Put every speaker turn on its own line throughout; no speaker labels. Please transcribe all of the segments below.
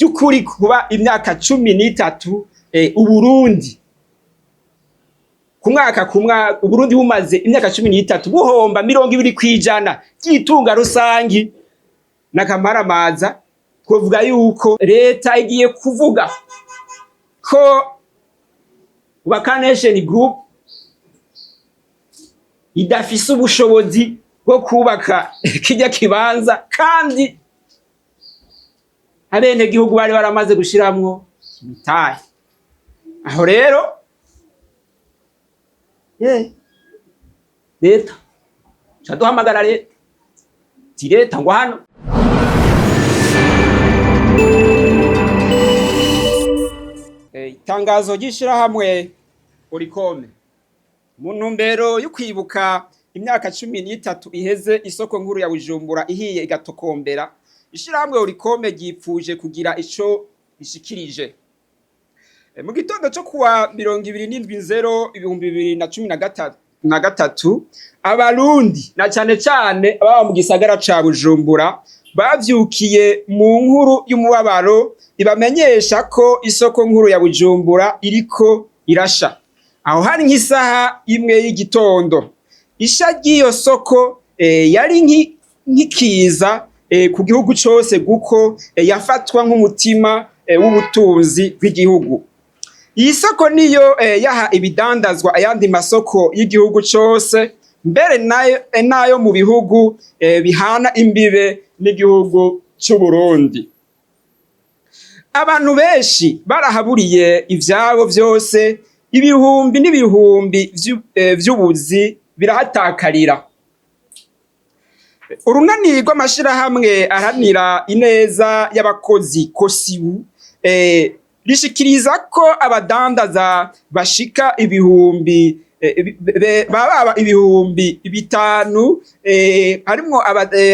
By'ukuri kuba imyaka 13, Uburundi ku mwaka ku mwaka, Uburundi bumaze imyaka 13 buhomba 20% ry'itunga rusangi n'akamaramaza. Twovuga yuko leta igiye kuvuga ko Ubaka Nation Group idafise ubushobozi bwo kubaka kirya kibanza, kandi abenegihugu bari baramaze gushiramwo imitahe. Aho rero leta ca duhamagara leta ti: "Leta, ngo hano." Itangazo ry'ishirahamwe Olucome mu ntumbero yo kwibuka imyaka 13 iheze isoko nkuru ya Bujumbura ihiye igatokombera, ishirahamwe Olucome ryipfuje kugira ico rishikirije. Mu gitondo co kuwa 27 nzero 2013, Abarundi na cane cane ababa mu gisagara ca Bujumbura bavyukiye mu nkuru y'umubabaro ibamenyesha ko isoko nkuru ya Bujumbura iriko irasha. Aho hari nk'isaha 1 y'igitondo. Isha ry'iyo soko yari nk'ikiza ku gihugu cose, kuko yafatwa nk'umutima w'ubutunzi bw'igihugu. Iyi soko niyo yaha ibidandazwa ayandi masoko y'igihugu cose, mbere nayo mu bihugu bihana imbibe n'igihugu c'Uburundi. Abantu benshi barahaburiye ivyabo vyose, ibihumbi n'ibihumbi vy'ubuzi birahatakarira. Urunani rw'amashirahamwe aharanira ineza y'abakozi COSYBU rishikiriza ko abadandaza bashika ibihumbi baba 5000,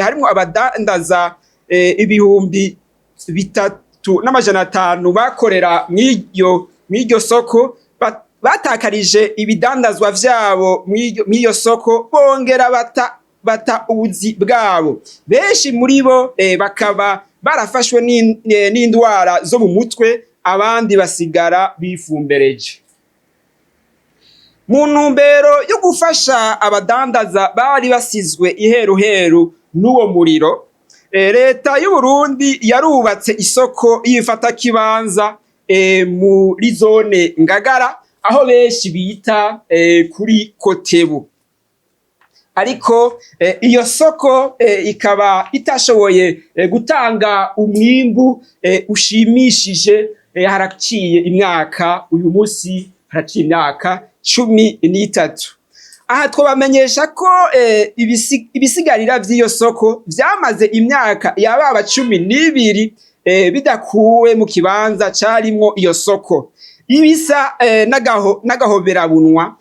harimwo abadandaza 3500 bakorera mw'iryo soko batakarije ibidandazwa vyabo mw'iyo soko, bongera bata ubuzi bwabo. Benshi muri bo bakaba barafashwe n'indwara zo mu mutwe, abandi basigara bifumbereje. Mu ntumbero yo gufasha abadandaza bari basizwe iheruheru n'uwo muriro, leta y'Uburundi yarubatse isoko y'ifatakibanza muri zone Ngagara, aho benshi bita kuri Kotebu. Ariko iyo soko ikaba itashoboye gutanga umwimbu ushimishije. Haraciye imyaka, uyu munsi haraciye imyaka 13. Aha twabamenyesha ko ibisigarira vy'iyo soko vyamaze imyaka yababa 12 bidakuwe mu kibanza carimwo iyo soko, ibisa n'agahoberabunwa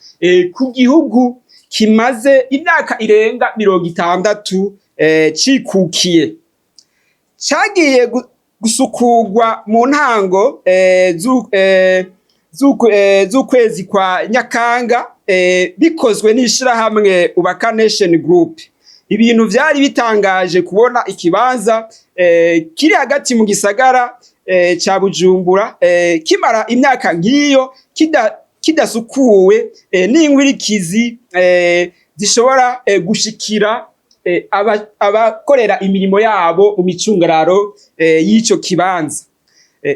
ku gihugu kimaze imyaka irenga 60 cikukiye. Cagiye gusukurwa mu ntango z'ukwezi kwa Nyakanga, bikozwe n'ishirahamwe Ubaka Nation Group. Ibintu vyari bitangaje kubona ikibanza kiri hagati mu gisagara ca Bujumbura kimara imyaka nk'iyo kidasukuwe, n'inkwirikizi zishobora gushikira abakorera imirimo yabo mu micungararo y'ico kibanza.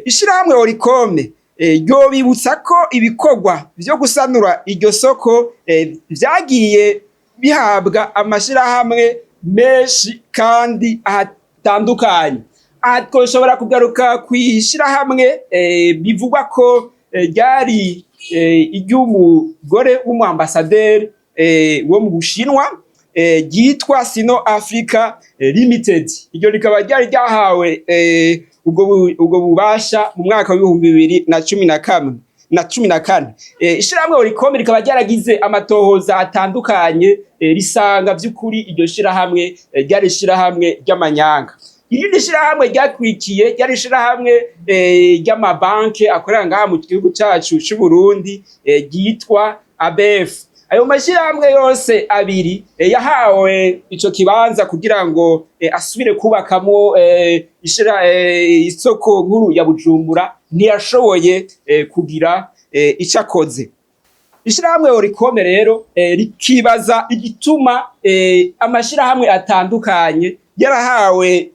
Ishirahamwe Olucome ryobibutsa ko ibikorwa vyo gusanura iryo soko vyagiye bihabwa amashirahamwe menshi kandi atandukanye. Aha twoshobora kugaruka kw'ishirahamwe bivugwa ko ryari iry'umugore w'umuambasaderi wo mu Bushinwa, ryitwa Sino Africa Limited. Iryo rikaba ryari ryahawe ubwo bubasha mu mwaka w'2011 na 14. Ishirahamwe Olucome rikaba ryaragize amatohoza atandukanye, risanga vy'ukuri iryo shirahamwe ryari ishirahamwe ry'amanyanga. Irindi shirahamwe ryakurikiye ryari ishirahamwe ry'amabanke akorera ngaha mu gihugu cacu c'Uburundi, ryitwa ABF. Ayo mashirahamwe yose abiri yahawe ico kibanza kugira ngo asubire kubakamwo isoko nkuru ya Bujumbura, ntiyashoboye kugira ico akoze. Ishirahamwe Olucome rero rikibaza igituma amashirahamwe atandukanye yarahawe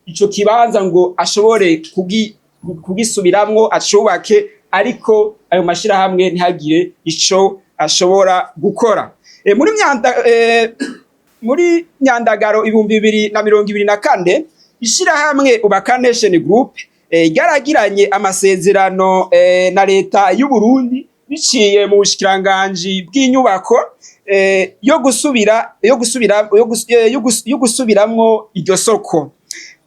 ico kibanza ngo ashobore kugisubiramwo acubake, ariko ayo mashirahamwe ntihagire ico ashobora gukora. Muri Myandagaro 2024, ishirahamwe Ubaka Nation Group ryaragiranye amasezerano na leta y'u Burundi biciye mu bushikiranganji bw'inyubako yo gusubira yo gusubira yo gusubiramwo iryo soko,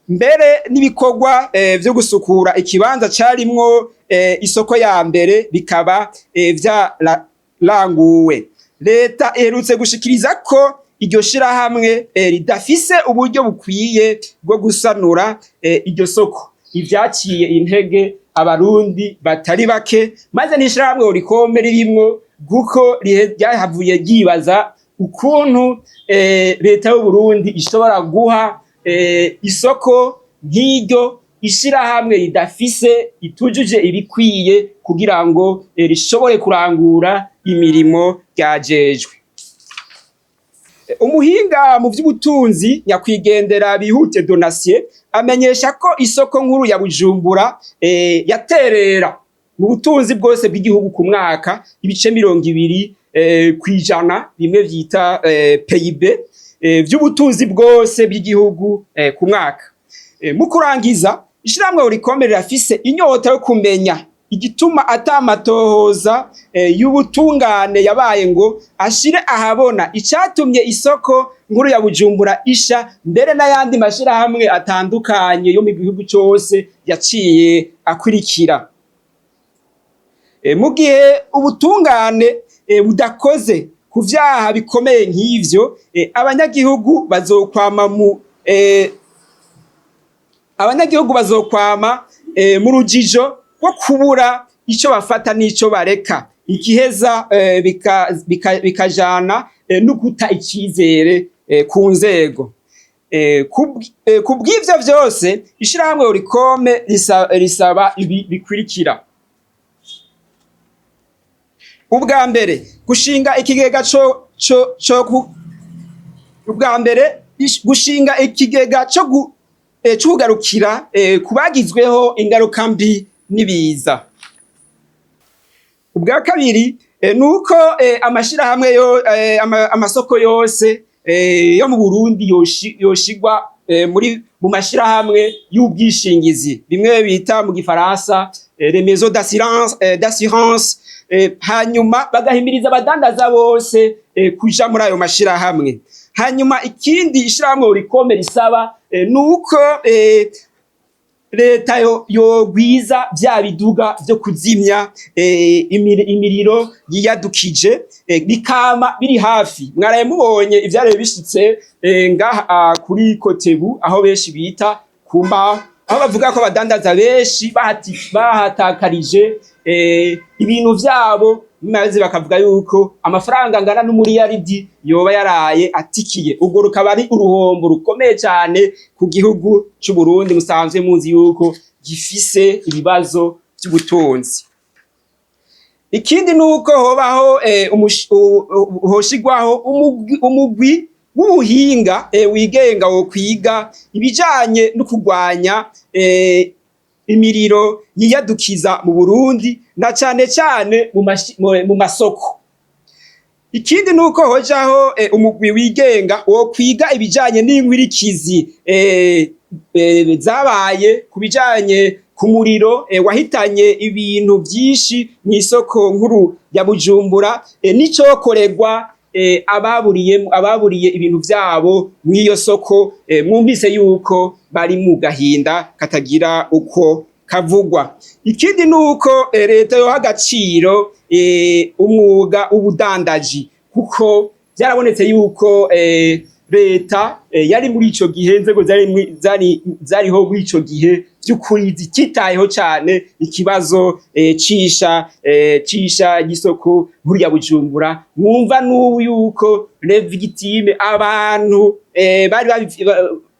mbere n'ibikorwa vyo gusukura ikibanza carimwo isoko ya mbere bikaba vyararanguwe. Leta iherutse gushikiriza ko iryo shirahamwe ridafise uburyo bukwiye bwo gusanura iryo soko, ivyaciye intege Abarundi batari bake, maze n'ishirahamwe Olucome ririmwo, kuko ryahavuye ryibaza ukuntu leta y'u Burundi ishobora guha isoko nk'iryo ishirahamwe ridafise, itujuje ibikwiye kugira ngo rishobore kurangura imirimo ryajejwe. Umuhinga mu vy'ubutunzi nyakwigendera Bihute Donatien amenyesha ko isoko nkuru ya Bujumbura yaterera mu butunzi bwose bw'igihugu ku mwaka ibice 20%, bimwe vyita PIB, vy'ubutunzi bwose bw'igihugu ku mwaka. Mu kurangiza, ishirahamwe Olucome rirafise inyota yo kumenya igituma ata matohoza y'ubutungane yabaye ngo ashire ahabona icatumye isoko nkuru ya Bujumbura isha, mbere n'ayandi mashirahamwe atandukanye yo mu gihugu cose yaciye akurikira. Mu gihe ubutungane budakoze ku vyaha bikomeye nk'ivyo, abanyagihugu bazokwama mu rujijo rwo kubura ico bafata n'ico bareka, ikiheza bikajana no guta icizere ku nzego. Kubw'ivyo vyose, ishirahamwe Olucome risaba ibi bikurikira: Ubwa mbere, gushinga ikigega co co co ku ubwa mbere gushinga ikigega co kugarukira kubagizweho ingaruka mbi n'ibiza. Ubwa kabiri, nuko amashirahamwe yo amasoko yose yo mu Burundi yoshigwa muri mu mashirahamwe y'ubwishingizi, bimwe bita mu gifaransa les maisons d'assurance, hanyuma bagahimiriza abadandaza bose kuja muri ayo mashirahamwe. Hanyuma ikindi ishirahamwe Olucome risaba nuko leta yogwiza vya biduga vyo kuzimya imiriro yiyadukije, bikama biri hafi. Mwaraye mubonye ivyaraye bishitse ngaha kuri Kotebu, aho benshi bita kumba, aho bavuga ko abadandaza benshi bahatakarije ibintu vyabo, maze bakavuga yuko amafaranga angana n'umuriyaridi yoba yaraye atikiye. Ubwo rukaba ari uruhombo rukomeye cyane ku gihugu c'u Burundi, musanzwe muzi yuko gifise ibibazo vy'ubutunzi. Ikindi nuko hobaho hoshigwaho umugwi w'ubuhinga wigenga wo kwiga ibijanye no kurwanya imiriro yiyadukiza mu Burundi, na cane cane mu masoko. Ikindi nuko hojaho umugwi wigenga wo kwiga ibijanye n'inkwirikizi zabaye ku bijanye ku muriro wahitanye ibintu vyinshi mw'isoko nkuru ya Bujumbura, n'icokorerwa ababuriye ibintu vyabo mw'iyo soko. Mwumvise yuko bari mu gahinda katagira uko kavugwa. Ikindi nuko leta yoha agaciro umwuga w'ubudandaji, kuko vyarabonetse yuko leta yari muri ico gihe, inzego zari zariho muri ico gihe, vy'ukuri zititayeho cane ikibazo cisha y'isoko nkuru ya Bujumbura. Mwumva n'ubu yuko les victimes, abantu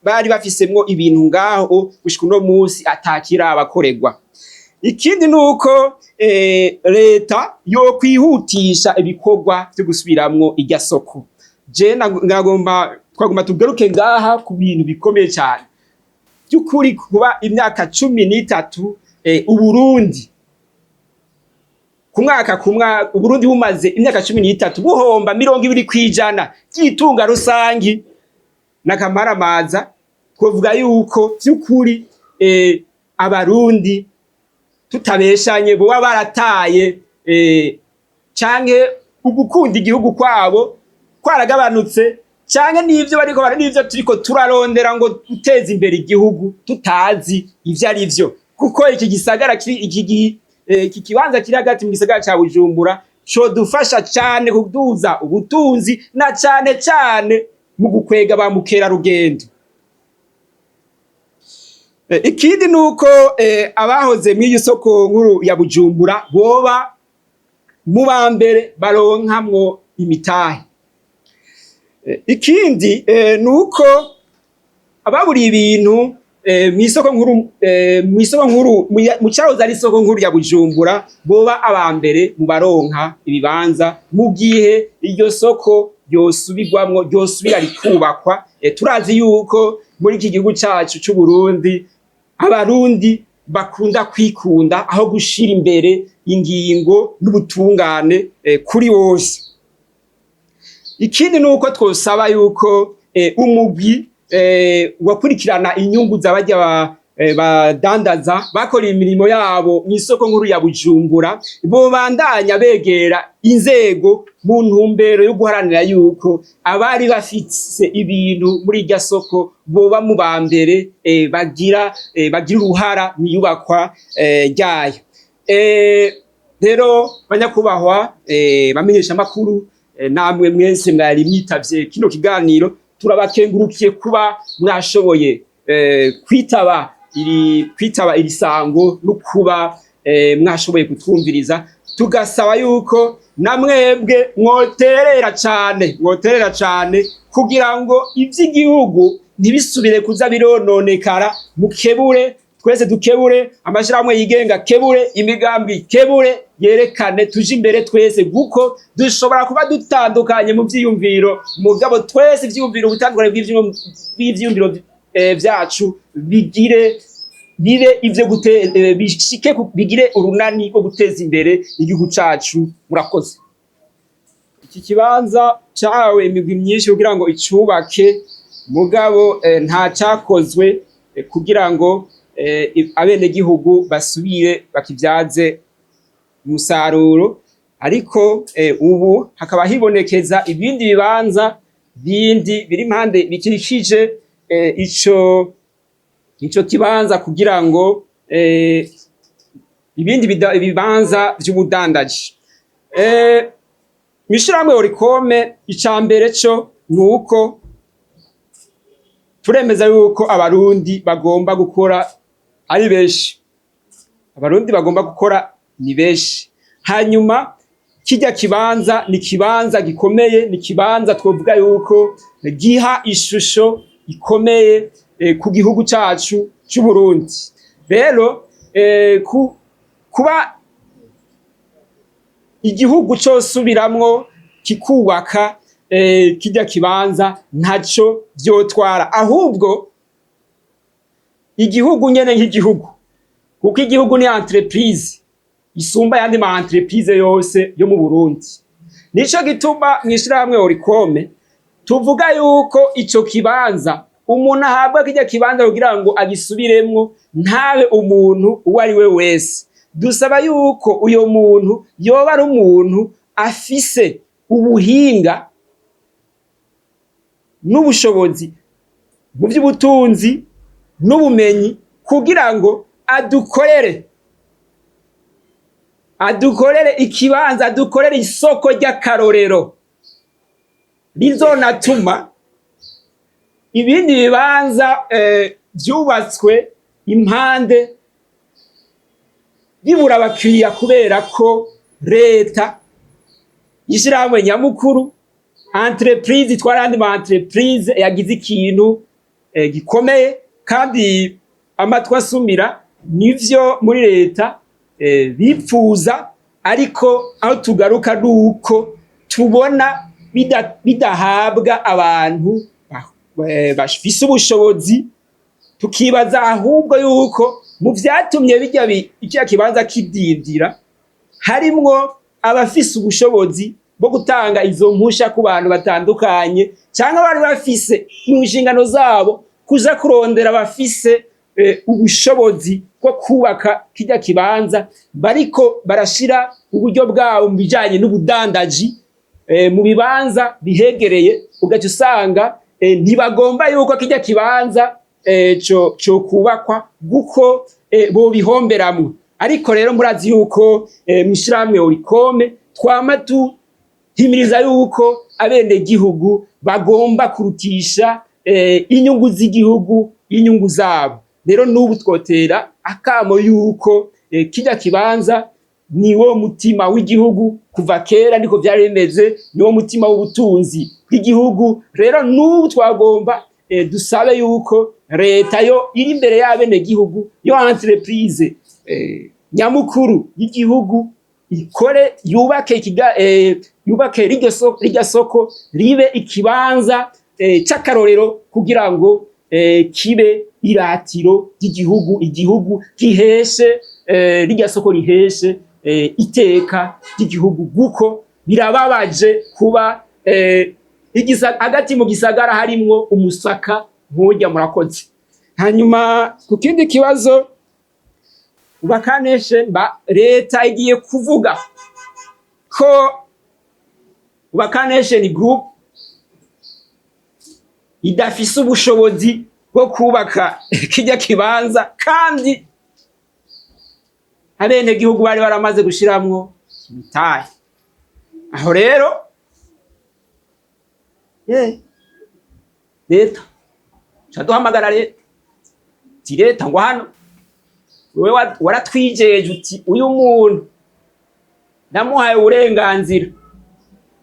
bari bafisemwo ibintu ngaho, gushika uno musi atakirabakorerwa. Ikindi nuko leta yokwihutisha ibikorwa vyo gusubiramwo irya soko. Je nagomba twagomba tugaruke ngaha ku bintu bikomeye cyane by'ukuri. Kuba imyaka 13, Uburundi ku mwaka ku mwaka, Uburundi bumaze imyaka 13 buhomba 20% ry'itunga rusangi n'akamaramaza. Twovuga yuko vy'ukuri Abarundi tutabeshanye boba barataye canke ugukunda igihugu kwabo kwaragabanutse, canke n'ivyo bariko n'ivyo turiko turarondera ngo guteza imbere igihugu tutazi ivyo ari vyo, kuko iki gisagara kiri iki kibanza kiri hagati mu gisagara ca Bujumbura codufasha cane kuduza ubutunzi, na cane cane mu gukwega ba mukerarugendo. Ikindi nuko abahoze mw'iyi soko nkuru ya Bujumbura boba mu ba mbere baronkamwo imitahe. Ikindi nuko ababuriye ibintu mw'isoko nkuru mu cahoze ari isoko nkuru ya Bujumbura boba aba mbere mu baronka ibibanza mu gihe iryo soko ryosubirwamwo, ryosubira rikubakwa. Turazi yuko muri iki gihugu cacu c'u Burundi Abarundi bakunda kwikunda aho gushira imbere ingingo n'ubutungane kuri bose. Ikindi nuko twosaba yuko umugwi wakurikirana inyungu z'abarya badandaza bakora imirimo yabo mw'isoko nkuru ya Bujumbura bobandanya begera inzego mu ntumbero yo guharanira yuko abari bafise ibintu muri irya soko boba mu ba mbere bagira uruhara mw'iyubakwa ryayo. Rero banyakubahwa bamenyesha makuru, namwe mwese mwari mwitavye kino kiganiro, turabakengurukiye kuba mwashoboye kwitaba iri sango no kuba mwashoboye kutwumviriza. Tugasaba yuko namwebwe mwoterera cane kugira ngo ivy'igihugu ntibisubire kuza birononekara. Mukebure twese, dukebure amashirahamwe yigenga, kebure imigambi, kebure yerekane tuje imbere twese, kuko dushobora kuba dutandukanye mu vyiyumviro, mugabo twese ivyiyumviro, ubutandukane bw'ivyiyumviro vyacu bigire bibe ivyo gute bishike bigire urunani rwo guteza imbere igihugu cacu. Murakoze. Iki kibanza cahawe imigwi myinshi kugira ngo icubake, mugabo nta cakozwe kugira ngo abenegihugu basubire bakivyaze umusaruro. Ariko ubu hakaba hibonekeza ibindi bibanza bindi biri impande bikikije ico kibanza kugira ngo ibindi ibibanza vy'ubudandaji. Mw'ishirahamwe Olucome, ica mbere co nuko turemeza yuko Abarundi bagomba gukora ari benshi. Abarundi bagomba gukora ni benshi. Hanyuma kirya kibanza ni kibanza gikomeye, ni kibanza twovuga yuko giha ishusho ikomeye ku gihugu cacu c'u Burundi. Rero kuba igihugu cosubiramwo kikubaka kirya kibanza ntaco vyotwara, ahubwo igihugu nyene nk'igihugu, kuko igihugu ni entreprise isumba ayandi ma entreprise yose yo mu Burundi. Nico gituma mw'ishirahamwe Olucome tuvuga yuko ico kibanza, umuntu ahabwa kirya kibanza kugira ngo agisubiremwo ntabe umuntu uwo ari we wese. Dusaba yuko uyo muntu yoba ari umuntu afise ubuhinga n'ubushobozi mu vy'ubutunzi n'ubumenyi kugira ngo adukorere ikibanza, adukorere isoko ry'akarorero rizonatuma ibindi bibanza vyubatswe. Impande bibura abakiriya kubera ko leta, ishirahamwe nyamukuru, entreprise itwara ayandi ma entreprise, yagize ikintu gikomeye. Kandi amatwi asumira nivyo muri leta bipfuza. Ariko aho tugaruka nuko tubona bidahabwa abantu bafise ubushobozi. Tukibaza ahubwo yuko mu vyatumye bijya ikiya kibanza kidindira harimwo abafise ubushobozi bwo gutanga izo mpusha ku bantu batandukanye, cyangwa bari bafise mu nshingano zabo kuza kurondera abafise ubushobozi bwo kubaka kirya kibanza, bariko barashira uburyo bwabo mu bijanye n'ubudandaji mu bibanza bihegereye, ugaca usanga ntibagomba yuko kirya kibanza co kubakwa guko bobihomberamwo. Ariko rero murazi yuko mw'ishirahamwe Olucome twama tuhimiriza yuko abenegihugu bagomba kurutisha inyungu z'igihugu inyungu zabo. Rero n'ubu twotera akamo yuko kirya kibanza niwo mutima w'igihugu. Kuva kera niko vyari bimeze, niwo mutima w'ubutunzi bw'igihugu. Rero n'ubu twagomba dusabe yuko leta yo iri imbere y'abenegihugu, yo entreprise nyamukuru y'igihugu, ikore yubake yubake rirya soko ribe ikibanza c'akarorero, kugira ngo kibe iratiro ry'igihugu, igihugu giheshe rirya soko riheshe iteka ry'igihugu, kuko birababaje kuba hagati mu gisagara harimwo umusaka nk'urya. Murakoze. Hanyuma ku kindi kibazo, Ubaka Nation ba leta igiye kuvuga ko Ubaka Nation Group idafise ubushobozi bwo kubaka kirya kibanza, kandi abenegihugu bari baramaze gushiramwo imitahe. Aho rero leta ca duhamagara leta ti: "Leta, ngo hano wewe waratwijeje uti uyu muntu namuhaye uburenganzira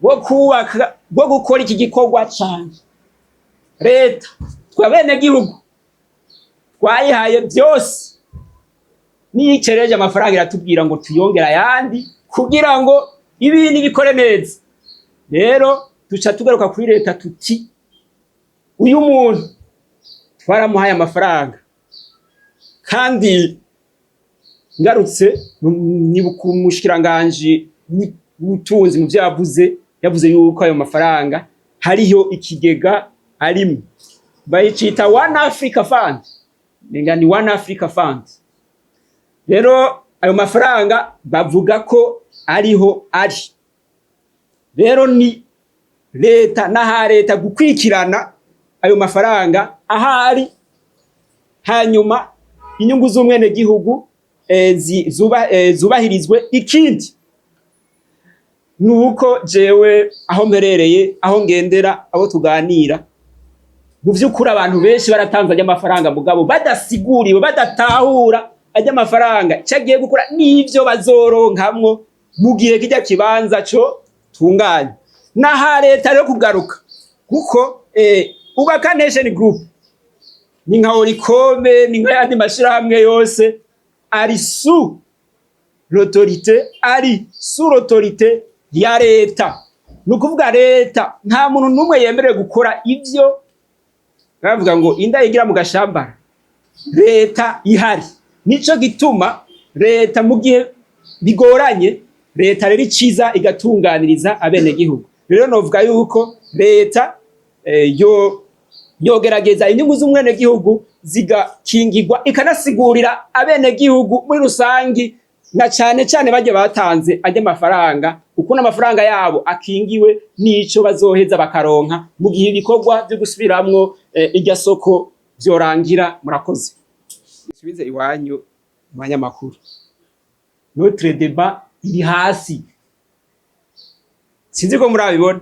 bwo kubaka, bwo gukora iki gikorwa canje." Leta twe abenegihugu twayihaye byose, niyicereje amafaranga iratubwira ngo tuyongere ayandi kugira ngo ibintu bikore neza. Rero duca tugaruka kuri leta tuti: "Uyu muntu twaramuhaye amafaranga." Kandi ngarutse nibuka umushikiranganji w'ubutunzi mu vyo yavuze, yavuze yuko ayo mafaranga hariho ikigega arimwo bayicita One Africa Fund, nenga ni One Africa Fund. Rero ayo mafaranga bavuga ko ariho ari. Rero ni leta n'aha leta gukwikirana ayo mafaranga ahari, hanyuma inyungu z'umwenegihugu zubahirizwe. Ikindi nuko jewe aho mperereye, aho ngendera, abo tuganira, mu vy'ukuri abantu benshi baratanze ajya amafaranga, mugabo badasiguriwe, badatahura ajya amafaranga icyo agiye gukora n'ivyo bazoronkamwo mu gihe kijya kibanza co tunganya. Naha leta rero kugaruka, kuko Ubaka Nation Group ni nka Olucome, ni nka yandi mashirahamwe yose ari sous l'autorité ya leta. Ni ukuvuga leta nta muntu n'umwe yemerewe gukora ivyo bavuga ngo inda yigira mu gashambara leta ihari. Nico gituma leta mu gihe bigoranye, leta rero iciza igatunganiriza abenegihugu. Rero novuga yuko leta yo yogerageza inyungu z'umwenegihugu zigakingirwa, ikanasigurira abenegihugu muri rusangi, na cane cane barya batanze ajya amafaranga, ukuntu amafaranga yabo akingiwe n'ico bazoheza bakaronka mu gihe ibikorwa vyo gusubiramwo irya soko vyorangira. Murakoze. Subize iwanyu mu banyamakuru, notre débat iri hasi, sinzi ko murabibona.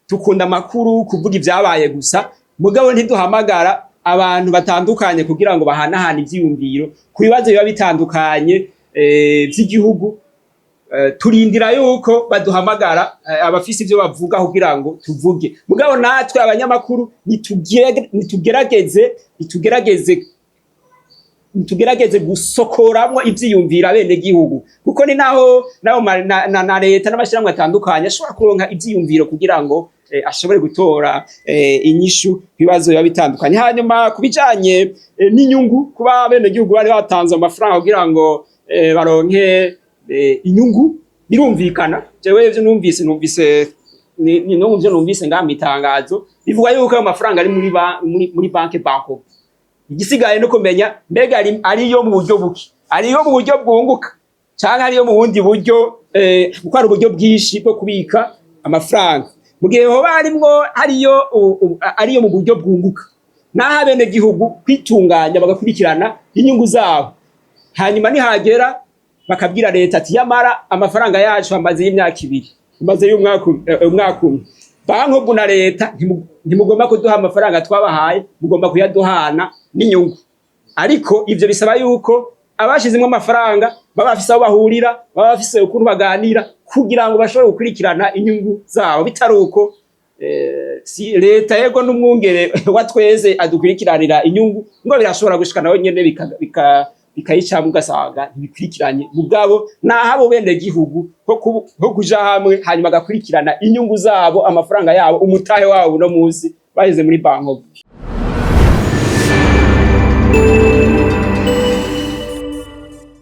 Tukunda amakuru kuvuga ibyabaye gusa, mugabo ntiduhamagara. abantu batandukanye kugira ngo bahanahane ivyiyumviro ku bibazo biba bitandukanye vy'igihugu. Turindira yuko baduhamagara, abafise ivyo bavuga, kugira ngo tuvuge. Mugabo natwe abanyamakuru nitugerageze gusokoramwo ivyiyumviro abenegihugu, kuko ni naho naho na leta n'amashirahamwe atandukanye ashobora kuronka ivyiyumviro kugira ngo ashobore gutora inyishu ku bibazo biba bitandukanye. Hanyuma ku bijanye n'inyungu, kuba abenegihugu bari batanze amafaranga kugira ngo baronke inyungu, birumvikana. Jewe ivyo numvise ni no muvyo numvise ngaha mw'itangazo bivuga yuko ayo mafaranga ari muri banke Bancobu. Igisigaye no kumenya mbega ariyo mu buryo buki, ariyo mu buryo bwunguka canke ariyo mu bundi buryo, kuko hari uburyo bwinshi bwo kubika amafaranga. Mu gihe hoba harimwo hariyo ariyo mu buryo bwunguka, naho abenegihugu kwitunganya bagakurikirana inyungu zabo, hanyuma nihagera bakabwira leta ati: "Yamara amafaranga yacu amaze y'imyaka 2, amaze y'umwaka umwaka umwe, Bancobu na leta ntimugomba kuduha amafaranga twabahaye, mugomba kuyaduhana n'inyungu." Ariko ivyo bisaba yuko abashizemwo amafaranga baba bafise aho bahurira, baba bafise ukuntu baganira kugira ngo bashobore gukurikirana inyungu zabo. Bitari uko, si leta yego n'umwungere wa twese adukurikiranira inyungu, ngo birashobora gushika nawe nyene bikayicamwo ugasanga ntibikurikiranye. Mugabo naho abo benegihugu ko kuja hamwe, hanyuma agakurikirana inyungu zabo, amafaranga yabo, umutahe wabo uno musi bashize muri Bancobu.